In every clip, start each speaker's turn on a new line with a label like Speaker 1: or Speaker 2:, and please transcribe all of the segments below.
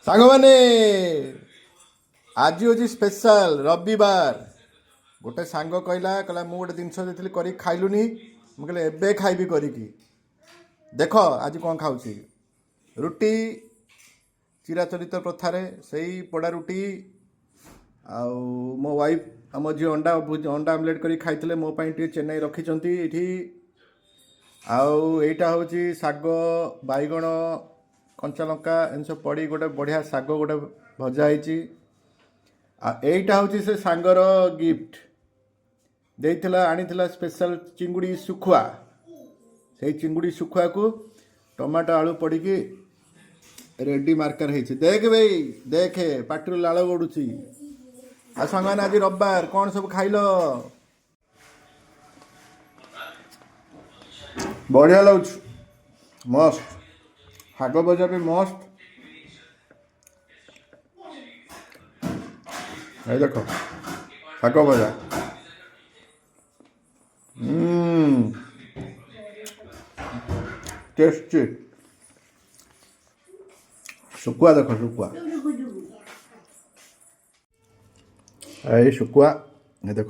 Speaker 1: ସାଙ୍ଗମାନେ, ଆଜି ହେଉଛି ସ୍ପେଶାଲ ରବିବାର। ଗୋଟେ ସାଙ୍ଗ କହିଲା କହିଲା ମୁଁ ଗୋଟେ ଜିନିଷ ଦେଇଥିଲି କରିକି ଖାଇଲୁନି। ମୁଁ କହିଲି ଏବେ ଖାଇବି କରିକି। ଦେଖ ଆଜି କ'ଣ ଖାଉଛି। ରୁଟି, ଚିରାଚରିତ ପ୍ରଥାରେ ସେଇ ପୋଡ଼ା ରୁଟି। ଆଉ ମୋ ୱାଇଫ୍, ଆମ ଝିଅ ଅଣ୍ଡା ଅଣ୍ଡା ଆମଲେଟ୍ କରି ଖାଇଥିଲେ। ମୋ ପାଇଁ ଟିକେ ଚେନ୍ନାଇ ରଖିଛନ୍ତି ଏଇଠି। ଆଉ ଏଇଟା ହେଉଛି ଶାଗ, ବାଇଗଣ, କଞ୍ଚା ଲଙ୍କା ଏମିତି ସବୁ ପଡ଼ି ଗୋଟେ ବଢ଼ିଆ ଶାଗ ଗୋଟେ ଭଜା ହେଇଛି। ଆଉ ଏଇଟା ହେଉଛି ସେ ସାଙ୍ଗର ଗିଫ୍ଟ ଦେଇଥିଲା, ଆଣିଥିଲା ସ୍ପେଶାଲ ଚିଙ୍ଗୁଡ଼ି ଶୁଖୁଆ। ସେଇ ଚିଙ୍ଗୁଡ଼ି ଶୁଖୁଆକୁ ଟମାଟୋ ଆଳୁ ପଡ଼ିକି ରେଡି ମାର୍କର ହେଇଛି। ଦେଖ ଭାଇ ଦେଖେ, ପାଟିରୁ ଲାଳ ଗଡୁଛି। ଆଉ ସାଙ୍ଗମାନେ, ଆଜି ରବିବାର କ'ଣ ସବୁ ଖାଇଲ? ବଢ଼ିଆ ଲାଗୁଛି, ମସ୍ତ। ଶାଗ ଭଜା ବି ମସ୍ତ। ଏଇ ଦେଖ ଶାଗ ଭଜା, ଟେଷ୍ଟି। ଶୁଖୁଆ ଦେଖ, ଶୁଖୁଆ, ଏଇ ଶୁଖୁଆ, ଏ ଦେଖ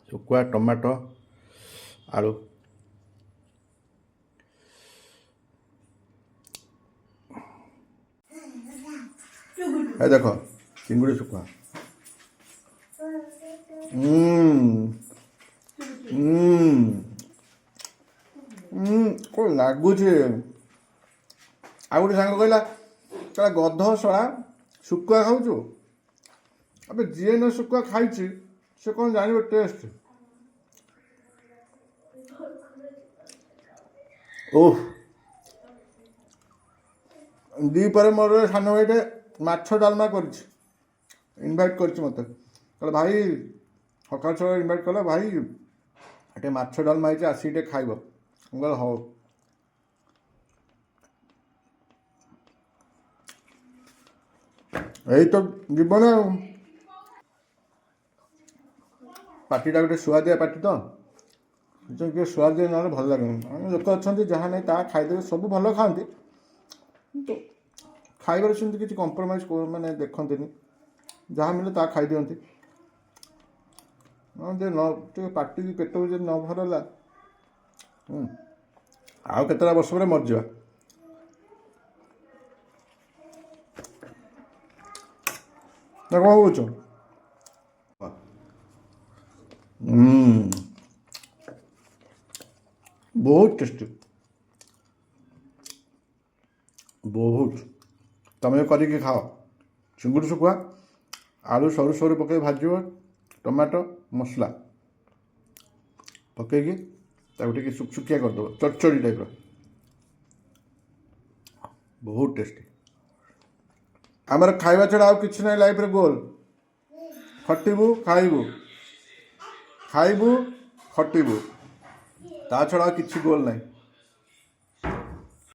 Speaker 1: ଶୁଖୁଆ, ଟମାଟୋ, ଆଳୁ। ଏ ଦେଖ ଚିଙ୍ଗୁଡ଼ି ଶୁଖୁଆ। କ'ଣ ଲାଗୁଛି। ଆଉ ଗୋଟେ ସାଙ୍ଗ କହିଲା କହିଲା ଗଧ ଶଳା, ଶୁଖୁଆ ଖାଉଛୁ? ଆବେ, ଯିଏ ନ ଶୁଖୁଆ ଖାଇଛି ସେ କ'ଣ ଜାଣିବ ଟେଷ୍ଟ? ଓହ, ଦ୍ୱିପହରେ ମୋର ସାନ ଭାଇଟେ ମାଛ ଡାଲମା କରିଛି, ଇନଭାଇଟ୍ କରିଛି ମୋତେ। କହିଲା ଭାଇ, ସକାଳୁ ସକାଳୁ ଇନଭାଇଟ୍ କଲା, ଭାଇ ଟିକେ ମାଛ ଡାଲମା ହେଇଛି, ଆସିକି ଟିକେ ଖାଇବ। ମୁଁ କହିଲି ହଉ। ଏଇ ତ ଜୀବନ। ଆଉ ପାଟିଟା ଗୋଟେ ସୁଆଦିଆ ପାଟି ତ, ଟିକେ ସୁଆଦିଆ ନହେଲେ ଭଲ ଲାଗେନି। ଲୋକ ଅଛନ୍ତି ଯାହା ନାହିଁ ତାହା ଖାଇଦେବେ, ସବୁ ଭଲ ଖାଆନ୍ତି, କିନ୍ତୁ ଖାଇବାରେ ସେମିତି କିଛି କମ୍ପ୍ରମାଇଜ୍ ମାନେ ଦେଖନ୍ତିନି, ଯାହା ମିଳେ ତାହା ଖାଇଦିଅନ୍ତି। ହଁ, ଯେ ନ ଟିକେ ପାଟି ପେଟକୁ ଯଦି ନ ଭରିଲା, ଆଉ କେତେଟା ବର୍ଷ ପରେ ମରିଯିବା ନା କ'ଣ କହୁଛ? ବହୁତ ଟେଷ୍ଟି, ବହୁତ। ତମେ କରିକି ଖାଅ। ଚିଙ୍ଗୁଡ଼ି ଶୁଖୁଆ, ଆଳୁ ସରୁ ସରୁ ପକାଇ ଭାଜିବ, ଟମାଟୋ ମସଲା ପକାଇକି ତାକୁ ଟିକେ ଶୁଖଶୁଖିଆ କରିଦେବ, ଚଡ଼ଚଡ଼ି ଟାଇପ୍ର, ବହୁତ ଟେଷ୍ଟି। ଆମର ଖାଇବା ଛଡ଼ା ଆଉ କିଛି ନାହିଁ ଲାଇଫ୍ରେ ଗୋଲ୍। ଖଟିବୁ, ଖାଇବୁ, ଖାଇବୁ, ଖଟିବୁ, ତା ଛଡ଼ା ଆଉ କିଛି ଗୋଲ୍ ନାହିଁ।